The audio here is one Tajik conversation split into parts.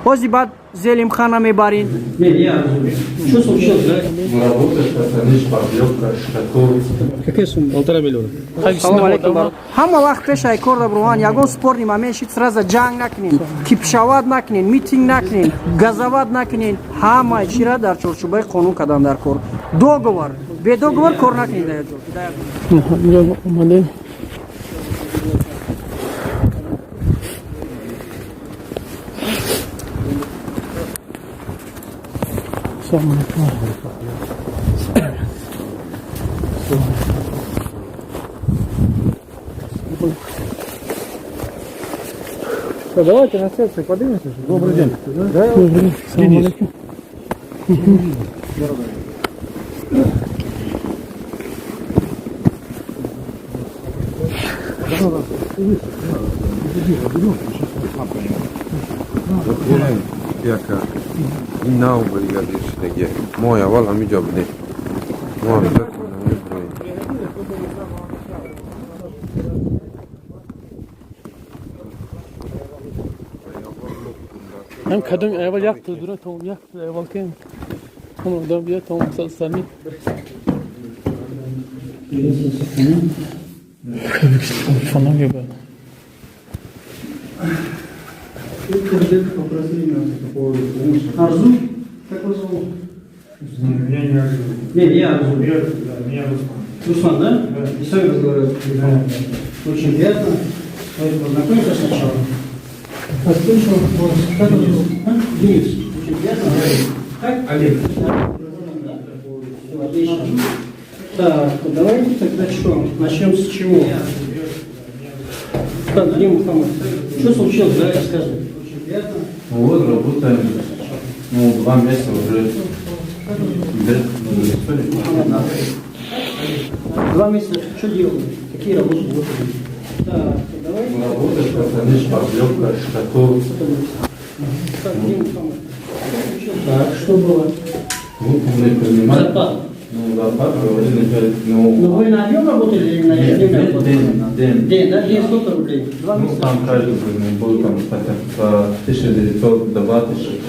Ҳози баъд Зелимхана мебарин. Что случилось, да? Ну, работаешь, пацаны, шпаклевка, штукатурка. Какая сумма? 1,5 миллиона. Салом алейкум, бародар. Ҳама вақт пешаи кор дабруҳан ягон спорный момент шид, сразу ҷанг накунен, кипишовать накунен, митинг накунен, газовать накунен. Ҳамаи чира дар чорчӯбаи қонун кардан дар кор. Договор, бе договор кор накунед дар як ҷо. Инҷо омадем. Салом алейкум. Давайте на секцию поднимемся. Добрый день. Добрый день. Салом алейкум. Яка нав бригадир шидаги. Мо аввал ҳамиҷо будем. Мо ҳамиҷо мебурем. Ҳам кадом аввал як дура то як аввал ки ҳам одам бия то сами. Фонам ебал. Арзу? Как вас зовут? Меня не Арзу. Не, не Арзу. Меня, да, меня Руслан. Руслан, да? Да. И с вами разговариваю. Да. Очень приятно. Давайте познакомимся сначала. Вас слышал, вас как вас зовут? А? Денис. Очень приятно. Как? Олег. Да. Всё, отлично. Так, давайте тогда что? Начнем с чего? Так, где Мухаммад? Что случилось? Давай рассказывай. Очень приятно. Ну вот, работаем. Ну, 2 месяца уже. Мухаммад. 2 месяца что делали? Какие работы выполнили? Так, давай. Ну, работаешь, пацаны, шпаклевка, штукатурка. Так, где Мухаммад? Так, что было? Ну, мы принимали. Зарплата. Ну, зарплату говорили, начать, ну, Ну вы на объем работали или на Нет, ежедневной день, работе? день, день. День, да? День сколько рублей? Два Ну, месяца. там каждый день был там по 1900, 2000.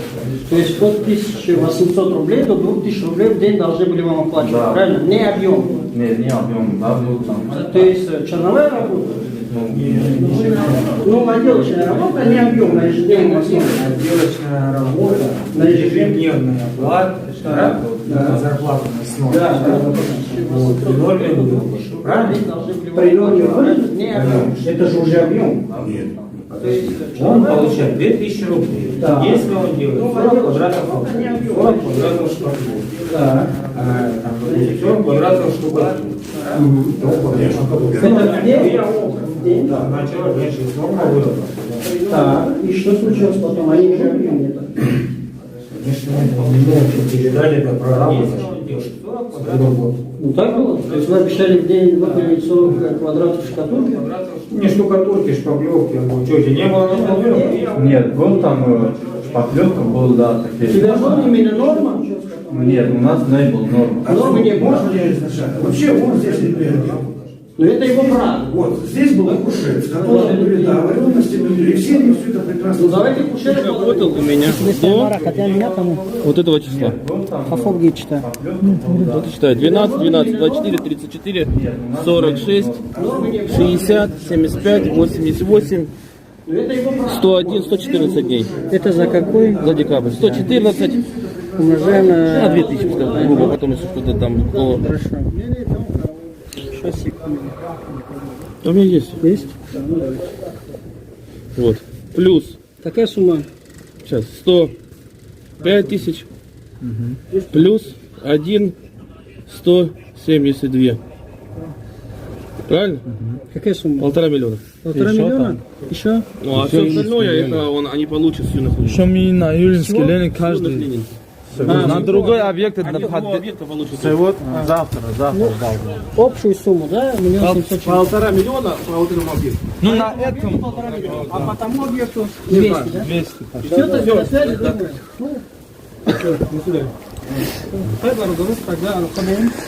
То есть от 1800 рублей до 2000 рублей в день должны были вам оплачивать, Да. правильно? Не объем. Не, не объем, да, был там. То есть черновая работа? Ну, Ну, отделочная работа, не объем на ежедневном основе. Отделочная работа, На ежедневной. ежедневная оплата, да? Да. Зарплата на основе. Да, да. Вот, при норме выплаты. Правильно? При норме выплаты не объем. Это же уже объем. То есть Он черновая получает 2000 рублей. Да. Если он делает Ну, 40 отделочная квадратов, работа не объем. 40 квадратов шпаклевки, Да. там, допустим, 40 квадратов штукатурки, то он получает Это в день? В день? Да, начало, конечно, есть норма выработки. Так, и что случилось потом? Они уже объем где-то. Конечно, он не мог передали это прорабу. Ну так было? То есть вы обещали в день выполнить 40 квадратов штукатурки? Не штукатурки, шпаклевки, ну что, тебе не было нормы выработки? Нет, был там шпаклевка, был, да, У такие. тебя была именно норма? Нет, у нас не был норма. Нормы не было. Можно я сначала? Вообще он здесь не бригадир. Но это его брат. Вот, здесь был Кушет, с которым были договоренности, и все они все это прекрасно Ну давайте Кушера Работал у меня до вот этого числа. Хафобги читай. Вот и читаю. 12, 12, 24, 34, 46, 60, 75, 88, Это его брат. 101, 114 дней. Это за какой? За декабрь. 114 Умножаем на на... 2000, пускай, грубо, потом если что-то там. То... Хорошо. Сейчас, секунду. У меня есть. Есть? Да, ну давайте. Вот. Плюс. Какая сумма? Сейчас. 105 тысяч. Плюс 1, 172. Правильно? Какая сумма? 1,5 миллиона. 1,5 миллиона? Еще? Ну а все остальное, это он, они получат с юных Ленин. Еще мы на Юлинский Ленин С юных каждый. Ленин. На другой объект Они на с другого под- объекта получат. Вот завтра, завтра, завтра. Общую сумму, да? 1 700 000. 1,5 миллиона по вот этому объекту. Ну на этом А по тому объекту 200, да? 200. Все, тогда до связи, друг мой. Ну, до свидания. Тогда,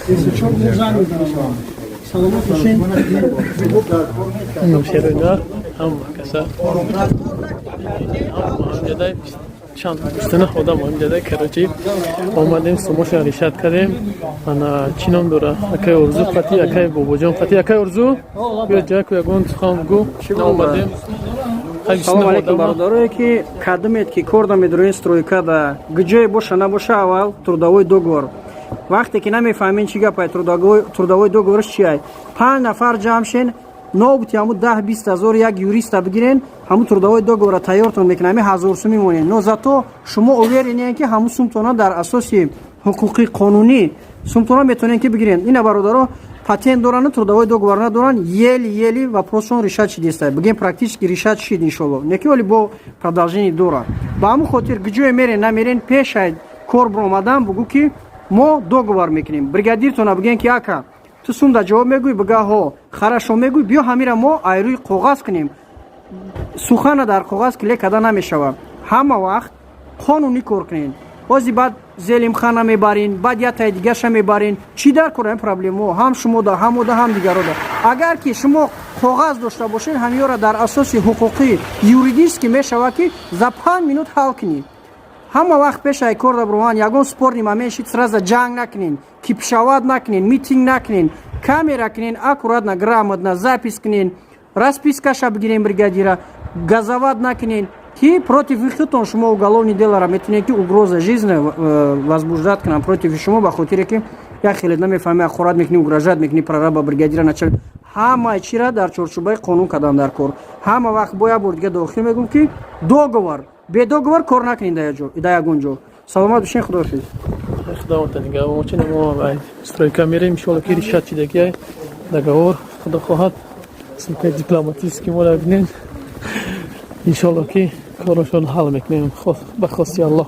если что, Саломат бошед. Шеруйда ҳама каса ҳама ҷадай. Чанд 29 одам омида, короче, омадем, сумоша решать кардем. Ана, чӣ ном дора, акай Орзу қати, акай Бобоҷон қати. Акай Орзу, биё, ҷаку ягон сухан гӯ. Омадем. Салом алейкум, бародарое ки кадимед, ки кор намедроен стройка да гиҷое боша набоша, аввал трудовой договор. Вақте ки намефаҳмем, чӣ гапай трудовой договорш чиай, панҷ нафар ҷамъ шен, нобути ҳаму 10-20 ҳазор як юриста бигирен, ҳаму трудовой договора тайёртон мекунад, ҳами 1000 сум мемонед. Но зато шумо уверен ен, ки ҳаму сумтона дар асоси ҳуқуқи қонунӣ сумтона метавонен ки бигирен. Ина, бародаро, патент дорану трудовой договор надоранд, еле-еле вопросшон решать шидеста, бигем, практически решать шид, иншолло, неки оли бо продолжение дора. Ба ҳамун хотир, гиҷое мерен намерен, пешай кор биромадан бугӯ, ки мо договор мекунем. Бригадиртона бигем, ки ака, ту сумда ҷавоб мегӯй, бига ҳо, хорошо мегӯй, биё, ҳамира мо айрӯи коғаз кунем. Сухана дар коғаз клей карда намешавад. Ҳама вақт қонунӣ кор кунед. Ози баъд Зелимхана мебарин, баъд як таи дигаша мебарин. Чӣ дар кор ин проблемао ҳам шумода, ҳам ода, ҳам дигарода? Агар ки шумо коғаз дошта бошед, ҳамиёра дар асоси ҳуқуқӣ, юридически мешавад, ки за 5 минут ҳал кунӣ. Ҳама вақт пешай кор да бирован, ягон спорный момент шид, сразу ҷанг накунен, кипишовать накунен, митинг накунен, камера кунен, аккуратно, грамотно запись кунен, распискаша бигирен бригадира, газовать накунен, ки против худтон шумо уголовный делара метавонед, ки угроза жизни возбуждать кунам против шумо, ба хотире ки як хеле намефаҳми, ахорат мекунӣ, угрожать мекунӣ прораба, бригадира, начал. Ҳамаи чира дар чорчӯбаи қонун кардам дар кор. Ҳама вақт бо як бор дига дохил мегӯм, ки договор, бе договор кор накунед дар ягон ҷо. Саломат бошен, худоҳофиз. Худованд нигаҳбон. Мо стройка мерем, иншоалло, ки решать шидагиай договор, худо хоҳад. Сумкаи дипломатический моро бинед. Иншоалло, ки корашон ҳал мекунем ба хости Аллоҳ.